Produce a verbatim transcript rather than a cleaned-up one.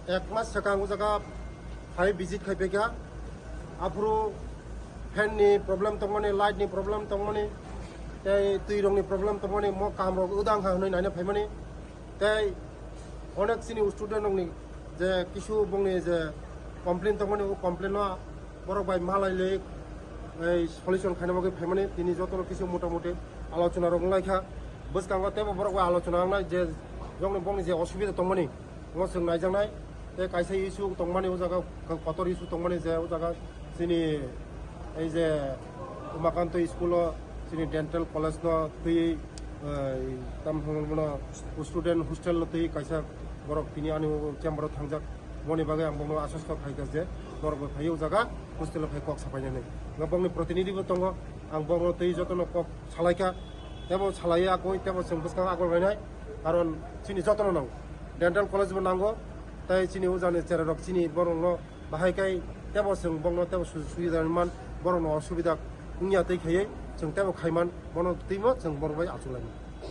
Ek mas swkang o jaga phai visit khai paikha. Aphuru fan ni problem tongmani, light ni problem tongmani, tei twi rok ni problem tongmani, mo kam rok udang ha hwnwi naina phaimani. Tei onek chini student rok ni je kisu bongni je complain tongmani, o complain no borok bai malai le ei solution khaina bagwi phaimani. Tini jotono kisu mota moti alochona rok wnglaikha. Bwskango teibo borok bai alochona wngnai je jongni bongni je osubida tongmani, omo chwng naijaknai. Tei kaisa issue tongmani o jaga, kotor issue tongmani je o jaga chini ei je Umakanto school o chini dental college no twi, eh, tam hwnmano student hostel no twi kaisa borok tini ani chamber o thangjak. Moni bagwi ang bono aswk khaikha je borok bai phai o jaga hostel o phai kok sapainani. Nga bongni protinidhi bo tongo, ang bono twi jotono kok salaikha. Tebo salai akoi, tebo chwng bwskang agor bainai, karon chini jotono nango, dental college bo nango, tei chini ujani chera rok chini borok no bahai kai, tebo chwng bongno tebo su-, suida man, borok no osubida wngya tei khaiwi chwng tebo khaiman, bono twimo chwng borok bai achuk lainai.